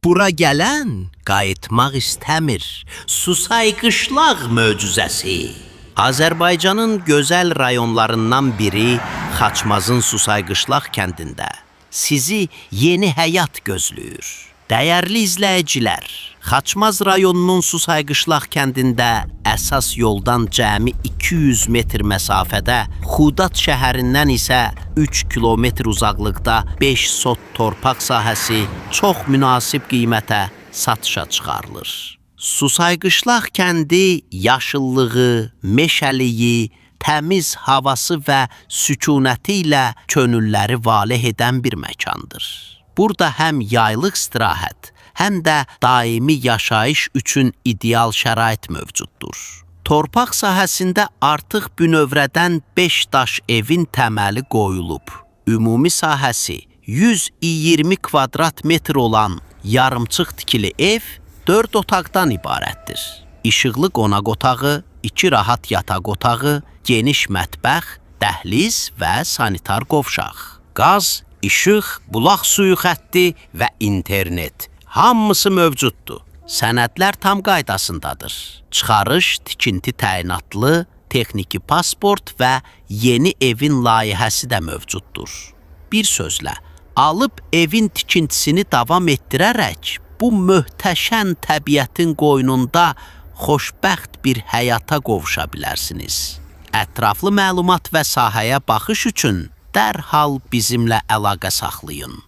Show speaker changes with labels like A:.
A: Bura gələn qayıtmaq istəmir. Susay qışlaq möcüzəsi. Azərbaycanın gözəl rayonlarından biri Xaçmazın Susay qışlaq kəndində sizi yeni həyat gözləyir. Dəyərli izləyicilər, Xaçmaz rayonunun Susay qışlaq kəndində əsas yoldan cəmi 200 metr məsafədə, Xudat şəhərindən isə 3 kilometr uzaqlıqda 5 sot torpaq sahəsi çox münasib qiymətə satışa çıxarılır. Susayqışlaq kəndi yaşıllığı, meşəliyi, təmiz havası və sükunəti ilə könülləri valeh edən bir məkandır. Burada həm yaylıq istirahət, həm də daimi yaşayış üçün ideal şərait mövcuddur. Torpaq sahəsində artıq bünövrədən 5 daş evin təməli qoyulub. Ümumi sahəsi 120 kvadrat metr olan yarımçıq tikili ev 4 otaqdan ibarətdir. İşıqlı qonaq otağı, 2 rahat yataq otağı, geniş mətbəx, dəhliz və sanitar qovşaq. Qaz, işıq, bulaq suyu xətti və internet hamısı mövcuddur. Sənədlər tam qaydasındadır. Çıxarış, tikinti təyinatlı, texniki pasport və yeni evin layihəsi də mövcuddur. Bir sözlə, alıb evin tikintisini davam etdirərək bu möhtəşəm təbiətin qoynunda xoşbəxt bir həyata qovuşa bilərsiniz. Ətraflı məlumat və sahəyə baxış üçün dərhal bizimlə əlaqə saxlayın.